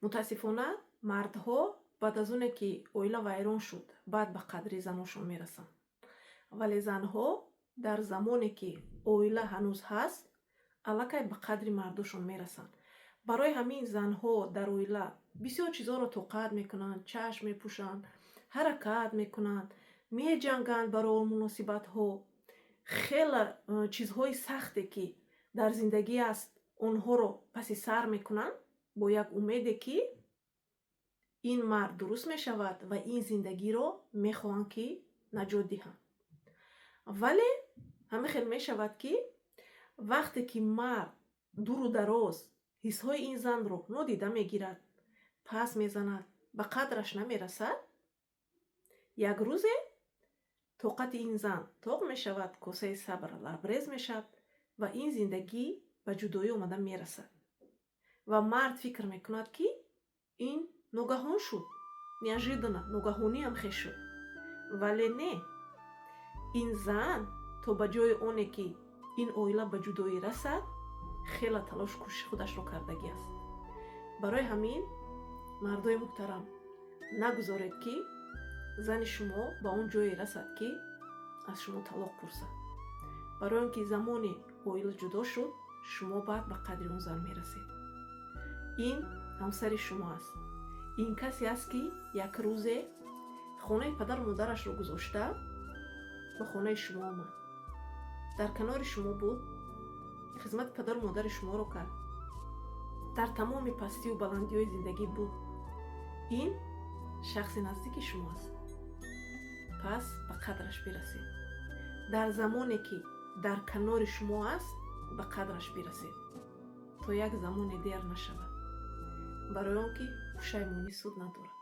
Мутаассифона, мардҳо баъд аз оне ки оила вайрон шуд, баъд ба қадри заношон мерасанд, вале занҳо дар замоне ки оила ҳанӯз ҳаст, аллакай ба қадри мардошон мерасанд. Барои ҳамин занҳо дар оила бисёр чизҳоро тоқат мекунанд, чашм мепӯшанд, ҳаракат мекунанд, меҷанганд барои муносибатҳо. Хеле чизҳои сахте ки дар зиндагӣ аст, онҳоро паси сар мекунанд бо як умеде, ки ин мард дуруст мешавад, ва ин зиндагиро мехоҳанд, ки наҷот диҳанд. Вале ҳамин хел мешавад, ки вақте ки мард дуру дароз ҳиссҳои ин занро нодида мегирад, пас мезанад, ба қадраш намерасад, як рӯзе тоқати ин зан тоқ мешавад, косаи сабр лабрез мешавад ва ин зиндагӣ ба ҷудоӣ омада мерасад. Ва мард фикр мекунад, ки ин ногаҳон шуд, неожиданно, ногаҳонӣ ҳам хел шуд. Вале не, ин зан то ба ҷои оне ки ин оила ба ҷудоӣ расад, хеле талошу кӯшиши худашро кардагӣ аст. Барои ҳамин, мардои муҳтарам, нагузоред, ки зани шумо ба он ҷое расад, ки аз шумо талоқ пурсад, барои он ки замоне оила ҷудо шуд, шумо баъд ба қадри он зан мерасед. Ин ҳамсари шумо аст. Ин касе аст, ки як рӯзе хонаи падару модарашро гузошта, ба хонаи шумо омад, дар канори шумо буд, хизмати падару модари шуморо кард, дар тамоми пастию баландиҳои зиндагӣ буд. Ин шахси наздики шумо аст, пас ба қадраш бирасед. Дар замоне ки дар канори шумо аст, ба қадраш бирасед, то як замоне дер нашавад, барои он ки пушаймонӣ суд надорад.